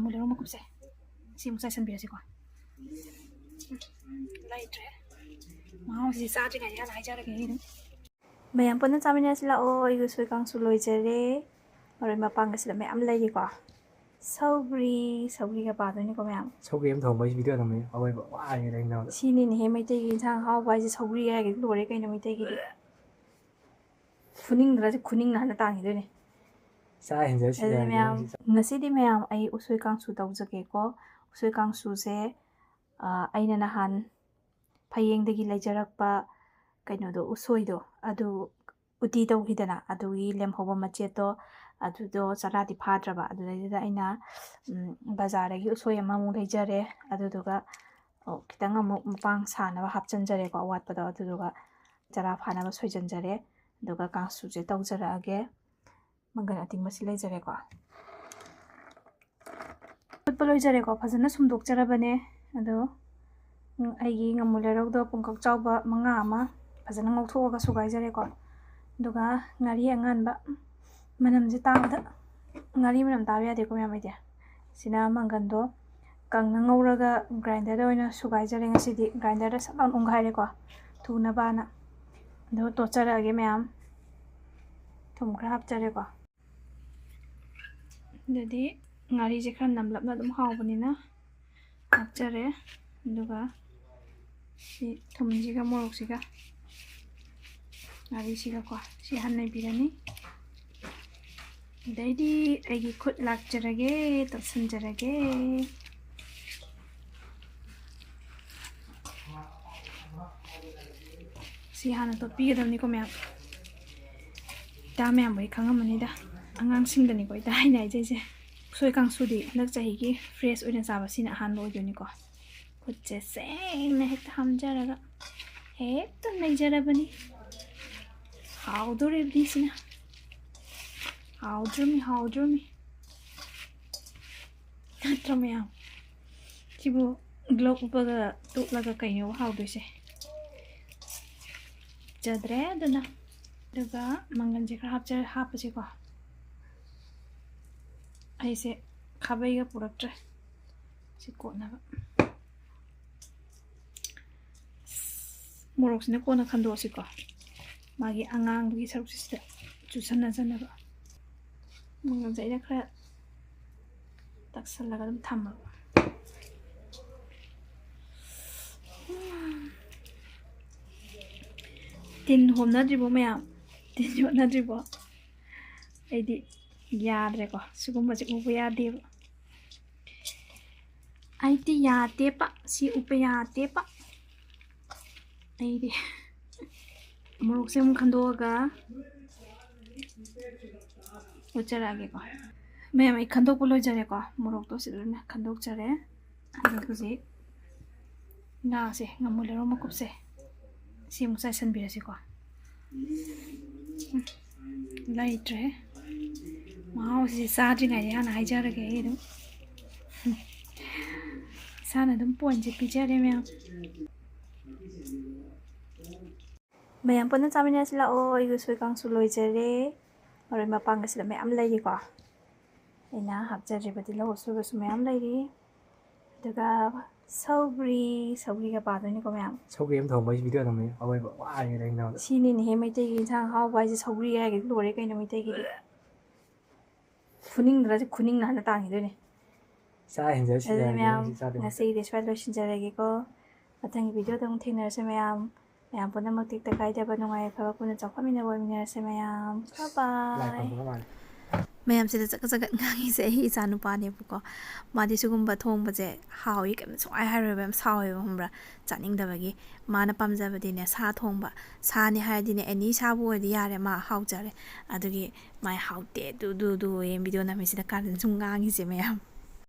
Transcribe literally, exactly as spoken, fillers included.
ꯃꯣꯔꯣꯛ ꯃꯀꯨꯞꯁꯦ ꯁꯤ ꯑꯃꯨꯛ ꯆꯥꯏꯁꯟꯕꯤꯔꯁꯤꯀꯣ꯫ ꯂꯩꯇ꯭ꯔꯦ꯫ ꯃꯍꯥꯎꯁꯤ ꯆꯥꯗ꯭ꯔꯤꯉꯩꯗ ꯍꯥꯟꯅ ꯍꯥꯏꯖꯔꯒꯦ ꯑꯩ ꯑꯗꯨꯝ꯫ ꯃꯌꯥꯝ ꯄꯨꯟꯅ ꯆꯥꯃꯤꯟꯅꯁꯤ ꯂꯥꯛꯑꯣ꯫ ꯑꯩꯒꯤ ꯎꯁꯣꯏ ꯀꯥꯡꯁꯨ ꯂꯣꯏꯖꯔꯦ꯫ ꯃꯔꯣꯏ ꯃꯄꯥꯡꯒꯁꯤꯗ ꯃꯌꯥꯝ ꯂꯩꯔꯤꯀꯣ꯫ ꯁꯧꯒ꯭ꯔꯤ, ꯁꯧꯒ꯭ꯔꯤꯒ ꯄꯥꯗꯣꯏꯅꯤꯀꯣ ꯃꯌꯥꯝ꯫ ꯁꯧꯒ꯭ꯔꯤ ꯑꯃ ꯊꯣꯡꯕ ꯑꯩꯁꯦ ꯚꯤꯗꯤꯑꯣ ꯅꯝꯃꯤ ꯑꯋꯣꯏꯕ ꯋꯥꯔꯤꯉꯩꯗ ꯑꯩꯅ ꯅꯉꯣꯟꯗ꯫ ꯁꯤꯅꯤꯅꯦꯍꯦ ꯃꯩꯇꯩꯒꯤ ꯏꯟꯁꯥꯡ ꯑꯍꯥꯎꯕ ꯍꯥꯏꯁꯦ, ꯁꯧꯒ꯭ꯔꯤ ꯍꯥꯏꯔꯒꯗꯤ ꯂꯣꯏꯔꯦ ꯀꯩꯅꯣ ꯃꯩꯇꯩꯒꯤꯗꯤ꯫ ꯐꯨꯅꯤꯡꯗ꯭ꯔꯁꯨ ꯈꯨꯅꯤꯡꯅ ꯍꯥꯟꯅ ꯇꯥꯟꯈꯤꯗꯣꯏꯅꯦ꯫ ꯆꯥ ꯍꯦꯟꯖꯔꯁꯤ ꯑꯗꯨꯗꯤ ꯌꯥꯔꯦ ꯃꯌꯥꯝ, ꯅꯪꯒꯤꯁꯦ꯫ ꯉꯁꯤꯗꯤ ꯃꯌꯥꯝ ꯑꯩ ꯎꯁꯣꯏ ꯀꯥꯡꯁꯨ ꯇꯧꯖꯒꯦꯀꯣ꯫ ꯎꯁꯣꯏ ꯀꯥꯡꯁꯨꯁꯦ, ꯑ, ꯑꯩꯅ ꯅꯍꯥꯟ ꯐꯌꯦꯡꯗꯒꯤ ꯂꯩꯖꯔꯛꯄ ꯀꯩꯅꯣꯗꯣ, ꯎꯁꯣꯏꯗꯣ, ꯑꯗꯨ ꯎꯇꯤ ꯇꯧꯈꯤꯗꯅ, ꯑꯗꯨꯒꯤ ꯂꯦꯝꯍꯧꯕ ꯃꯆꯦꯠꯇꯣ, ꯑꯗꯨꯗꯣ ꯆꯔꯥꯗꯤ ꯐꯥꯗ꯭ꯔꯕ꯫ ꯑꯗꯨꯗꯩꯗꯨꯗ ꯑꯩꯅ, ꯎꯝ, ꯕꯖꯥꯔꯗꯒꯤ ꯎꯁꯣꯏ ꯑꯃꯃꯨꯛ ꯂꯩꯖꯔꯦ꯫ ꯑꯗꯨꯗꯨꯒ, ꯑꯣ, ꯈꯤꯇꯪ ꯑꯃꯨꯛ ꯃꯄꯥꯡ ꯁꯥꯅꯕ ꯍꯥꯞꯆꯤꯟꯖꯔꯦꯀꯣ, ꯑꯋꯥꯠꯄꯗꯣ꯫ ꯑꯗꯨꯗꯨꯒ ꯆꯔꯥ ꯐꯥꯅꯕ ꯁꯣꯏꯖꯤꯟꯖꯔꯦ꯫ ꯑꯗꯨꯒ ꯀꯥꯡꯁꯨꯁꯦ ꯇꯧꯖꯔꯛꯑꯒꯦ꯫ ꯃꯪꯒꯟ ꯑꯇꯤꯡꯕꯁꯤ ꯂꯩꯖꯔꯦꯀꯣ꯫ ꯐꯨꯠꯄ ꯂꯣꯏꯖꯔꯦꯀꯣ, ꯐꯖꯅ ꯁꯨꯝꯗꯣꯛꯆꯔꯕꯅꯦ꯫ ꯑꯗꯣ, ꯎꯝ, ꯑꯩꯒꯤ ꯉꯥꯃꯨ ꯂꯩꯔꯧꯗꯣ ꯄꯨꯡꯀꯛ ꯆꯥꯎꯕ ꯃꯉꯥ ꯑꯃ ꯐꯖꯅ ꯉꯧꯊꯣꯛꯑꯒ ꯁꯨꯒꯥꯏꯖꯔꯦꯀꯣ꯫ ꯑꯗꯨꯒ ꯉꯥꯔꯤ ꯑꯉꯥꯟꯕ, ꯃꯅꯝꯁꯦ ꯇꯥꯕꯗ ꯉꯥꯔꯤ ꯃꯅꯝ ꯇꯥꯕ ꯌꯥꯗꯦꯀꯣ ꯃꯌꯥꯝ ꯑꯩꯗꯤ꯫ ꯁꯤꯅ ꯃꯪꯒꯟꯗꯣ ꯀꯪꯅ ꯉꯧꯔꯒ ꯒ꯭ꯔꯥꯏꯟꯗꯔꯗ ꯑꯣꯏꯅ ꯁꯨꯒꯥꯏꯖꯔꯦ ꯉꯁꯤꯗꯤ꯫ ꯒ꯭ꯔꯥꯏꯟꯗꯔꯗ ꯁꯠ ꯂꯥꯎꯅ ꯎꯪꯈꯥꯏꯔꯦꯀꯣ, ꯊꯨꯅꯕꯅ꯫ ꯑꯗꯨꯒ ꯇꯣꯠꯆꯔꯛꯑꯒꯦ ꯃꯌꯥꯝ꯫ ꯊꯨꯝ ꯈꯔ ꯍꯥꯞꯆꯔꯦꯀꯣ꯫ ꯑꯗꯨꯗꯤ ꯉꯥꯔꯤꯁꯦ ꯈꯔ ꯅꯝꯂꯞꯅ ꯑꯗꯨꯝ ꯍꯥꯎꯕꯅꯤꯅ ꯍꯥꯞꯆꯔꯦ꯫ ꯑꯗꯨꯒ ꯁꯤ ꯊꯨꯝꯁꯤꯒ ꯃꯣꯔꯣꯛꯁꯤꯒ ꯉꯥꯔꯤꯁꯤꯒꯀꯣ ꯁꯤ ꯍꯥꯟꯅ ꯅꯩꯕꯤꯔꯅꯤ꯫ ꯑꯗꯩꯗꯤ ꯑꯩꯒꯤ ꯈꯨꯠ ꯂꯥꯛꯆꯔꯒꯦ, ꯇꯧꯁꯟꯖꯔꯒꯦ꯫ ꯁꯤ ꯍꯥꯟꯅ ꯇꯣꯠꯄꯤꯒꯗꯕꯅꯤꯀꯣ ꯃꯌꯥꯝ꯫ ꯏꯇꯥ ꯃꯌꯥꯝ ꯍꯣꯏ ꯈꯪꯉꯝꯃꯅꯤꯗ, ꯑꯉꯥꯡꯁꯤꯡꯗꯅꯤꯀꯣ ꯏꯇꯥ ꯍꯥꯏꯅ ꯍꯥꯏꯖꯩꯁꯦ꯫ ꯎꯁꯣꯏ ꯀꯥꯡꯁꯨꯗꯤ ꯍꯟꯗꯛ ꯆꯍꯤꯒꯤ ꯐ꯭ꯔꯦꯁ ꯑꯣꯏꯅ ꯆꯥꯕ ꯁꯤꯅ ꯑꯍꯥꯟꯕ ꯑꯣꯏꯗꯣꯏꯅꯤꯀꯣ꯫ ꯈꯨꯠꯁꯦ ꯁꯦꯡꯅ ꯍꯦꯛꯇ ꯍꯥꯝꯖꯔꯒ ꯍꯦꯛꯇ ꯅꯩꯖꯔꯕꯅꯤ꯫ ꯍꯥꯎꯗꯣꯔꯤꯕꯅꯤ ꯁꯤꯅ꯫ ꯍꯥꯎꯗ꯭ꯔꯣꯃꯤ, ꯍꯥꯎꯗ꯭ꯔꯣꯃꯤ꯫ ꯅꯠꯇ꯭ꯔꯣ ꯃꯌꯥꯝ? ꯁꯤꯕꯨ ꯒ꯭ꯂꯣꯞ ꯎꯞꯄꯒ ꯇꯣꯠꯂꯒ ꯀꯩꯅꯣ ꯍꯥꯎꯗꯣꯏꯁꯦ? ꯆꯗ꯭ꯔꯦ ꯑꯗꯨꯅ꯫ ꯑꯗꯨꯒ ꯃꯪꯒꯟꯁꯦ ꯈꯔ ꯍꯥꯞꯆ-, ꯍꯥꯞꯄꯁꯤꯀꯣ꯫ ꯑꯩꯁꯦ ꯈꯥꯕꯩꯒ ꯄꯨꯔꯛꯇ꯭ꯔꯦ꯫ ꯁꯤ ꯀꯣꯠꯅꯕ꯫ ꯃꯣꯔꯣꯛꯁꯤꯅ ꯀꯣꯟꯅ ꯈꯟꯗꯣꯛꯑꯁꯤꯀꯣ꯫ ꯃꯥꯒꯤ ꯑꯉꯥꯡꯕꯒꯤ ꯁꯔꯨꯛꯁꯤꯗ ꯆꯨꯁꯟꯅꯖꯅꯕ꯫ ꯃꯉꯜꯁꯦ ꯑꯩꯅ ꯈꯔ ꯇꯛꯁꯜꯂꯒ ꯑꯗꯨꯝ ꯊꯝꯃꯕ꯫ ꯇꯤꯟ ꯍꯣꯝꯅꯗ꯭ꯔꯤꯕꯣ ꯃꯌꯥꯝ? ꯇꯤꯟ ꯌꯣꯠꯅꯗ꯭ꯔꯤꯕꯣ? ꯑꯩꯗꯤ ꯌꯥꯗ꯭ꯔꯦꯀꯣ, ꯁꯤꯒꯨꯝꯕꯁꯦ ꯎꯕ ꯌꯥꯗꯦꯕ꯫ ꯑꯩꯗꯤ ꯌꯥꯗꯦꯕ, ꯁꯤ ꯎꯕ ꯌꯥꯗꯦꯕ꯫ ꯑꯩꯗꯤ ꯃꯣꯔꯣꯛꯁꯦ ꯑꯃꯨꯛ ꯈꯟꯗꯣꯛꯑꯒ ꯎꯠꯆꯔꯛꯑꯒꯦꯀꯣ꯫ ꯃꯌꯥꯝ, ꯑꯩ ꯈꯟꯗꯣꯛꯄ ꯂꯣꯏꯖꯔꯦꯀꯣ꯫ ꯃꯣꯔꯣꯛꯇꯣ ꯁꯤ ꯂꯣꯏꯅ ꯈꯟꯗꯣꯛꯆꯔꯦ꯫ ꯑꯗꯣ ꯍꯧꯖꯤꯛ ꯉꯥꯁꯦ, ꯉꯥꯃꯨ ꯂꯩꯔꯣꯡ ꯃꯀꯨꯞꯁꯦ, ꯁꯤ ꯑꯃꯨꯛ ꯆꯥꯏꯁꯟꯕꯤꯔꯁꯤꯀꯣ꯫ ꯎꯝ, ꯂꯩꯇ꯭ꯔꯦ꯫ ꯃꯍꯥꯎꯁꯤ ꯆꯥꯗ꯭ꯔꯤꯉꯩꯗ ꯍꯥꯟꯅ ꯍꯥꯏꯖꯔꯒꯦ ꯑꯩ ꯑꯗꯨꯝ꯫ ꯏꯁꯥꯅ ꯑꯗꯨꯝ ꯄꯣꯏꯟꯁꯦ ꯄꯤꯖꯔꯦ ꯃꯌꯥꯝ꯫ ꯃꯌꯥꯝ ꯄꯨꯟꯅ ꯆꯥꯃꯤꯟꯅꯁꯤ ꯂꯥꯛꯑꯣ꯫ ꯑꯩꯒꯤ ꯎꯁꯣꯏ ꯀꯥꯡꯁꯨ ꯂꯣꯏꯖꯔꯦ꯫ ꯃꯔꯣꯏ ꯃꯄꯥꯡꯒꯁꯤꯗ ꯃꯌꯥꯝ ꯂꯩꯔꯤꯀꯣ꯫ ꯑꯩꯅ ꯍꯥꯞꯆꯗ꯭ꯔꯤꯕ ꯇꯤꯜꯍꯧ ꯑꯁꯨꯕꯁꯨ ꯃꯌꯥꯝ ꯂꯩꯔꯤ꯫ ꯑꯗꯨꯒ ꯁꯧꯒ꯭ꯔꯤ, ꯁꯧꯒ꯭ꯔꯤꯒ ꯄꯥꯗꯣꯏꯅꯤꯀꯣ ꯃꯌꯥꯝ꯫ ꯁꯧꯒ꯭ꯔꯤ ꯑꯃ ꯊꯣꯡꯕ ꯑꯩꯁꯦ ꯚꯤꯗꯤꯑꯣ ꯅꯝꯃꯤ ꯑꯋꯣꯏꯕ ꯋꯥꯔꯦ ꯑꯩꯉꯣꯟꯗ꯫ ꯁꯤꯅꯤꯅꯦꯍꯦ ꯃꯩꯇꯩꯒꯤ ꯏꯟꯁꯥꯡ ꯑꯍꯥꯎꯕ ꯍꯥꯏꯁꯦ, ꯁꯧꯒ꯭ꯔꯤ ꯍꯥꯏꯔꯒꯗꯤ ꯂꯣꯏꯔꯦ ꯀꯩꯅꯣ ꯃꯩꯇꯩꯒꯤꯗꯤ꯫ ꯐꯨꯅꯤꯡꯗ꯭ꯔꯁꯦ ꯈꯨꯅꯤꯡꯅ ꯍꯥꯟꯅ ꯇꯥꯟꯈꯤꯗꯣꯏꯅꯦ꯫ ꯆꯥ ꯍꯦꯟꯖꯔꯁꯤ ꯑꯗꯨꯗꯤ ꯌꯥꯔꯦ, ꯃꯌꯥꯝ ꯍꯧꯖꯤꯛ ꯆꯥꯗꯣꯏꯅꯦ꯫ ꯉꯁꯤꯒꯤꯗꯤ ꯁ꯭ꯋꯥꯏ ꯂꯣꯏꯁꯤꯟꯖꯔꯒꯦꯀꯣ꯫ ꯃꯊꯪꯒꯤ ꯚꯤꯗꯤꯑꯣꯗ ꯑꯃꯨꯛ ꯊꯦꯡꯅꯔꯁꯦ ꯃꯌꯥꯝ꯫ ꯃꯌꯥꯝ ꯄꯨꯝꯅꯃꯛ ꯇꯦꯛꯇ ꯀꯥꯏꯗꯕ ꯅꯨꯡꯉꯥꯏ ꯌꯥꯏꯐꯕ ꯄꯨꯟꯅ ꯆꯥꯎꯈꯠꯃꯤꯟꯅꯕ ꯑꯣꯏꯃꯤꯟꯅꯔꯁꯦ ꯃꯌꯥꯝ꯫ ꯕꯥꯏ ꯂꯥꯏ ꯕꯥꯏ꯫ ꯈꯨꯔꯨꯝꯕꯒ ꯃꯥꯜꯂꯦ꯫ ꯃꯌꯥꯝꯁꯤꯗ ꯆꯒꯠ ꯆꯒꯠ ꯉꯥꯡꯉꯤꯁꯦ ꯑꯩ ꯏꯆꯥ ꯅꯨꯄꯥꯅꯦꯕꯀꯣ꯫ ꯃꯥꯗꯤ ꯁꯤꯒꯨꯝꯕ ꯊꯣꯡꯕꯁꯦ ꯍꯥꯎꯏ ꯀꯩꯝꯇ ꯁꯨꯡꯍꯥꯏ ꯍꯥꯏꯔꯣꯏꯕ, ꯌꯥꯝ ꯁꯥꯎꯋꯦꯕ ꯈꯪꯕ꯭ꯔꯥ, ꯆꯥꯅꯤꯡꯗꯕꯒꯤ꯫ ꯃꯥꯅ ꯄꯥꯝꯖꯕꯗꯤꯅꯦ ꯁꯥ ꯊꯣꯡꯕ, ꯁꯥꯅꯦ ꯍꯥꯏꯔꯗꯤꯅꯦ ꯑꯦꯅꯤ ꯁꯥꯕꯨ ꯑꯣꯏꯔꯗꯤ ꯌꯥꯔꯦ, ꯃꯥ ꯍꯥꯎꯖꯔꯦ꯫ ꯑꯗꯨꯒꯤ ꯃꯥꯏ ꯍꯥꯎꯇꯦ ꯗꯨ ꯗꯨ ꯗꯨ ꯑꯌꯦ ꯚꯤꯗꯤꯑꯣ ꯅꯝꯃꯤꯁꯤꯗ ꯀꯥꯔꯟ ꯁꯨꯝ ꯉꯥꯡꯉꯤꯁꯦ ꯃꯌꯥꯝ꯫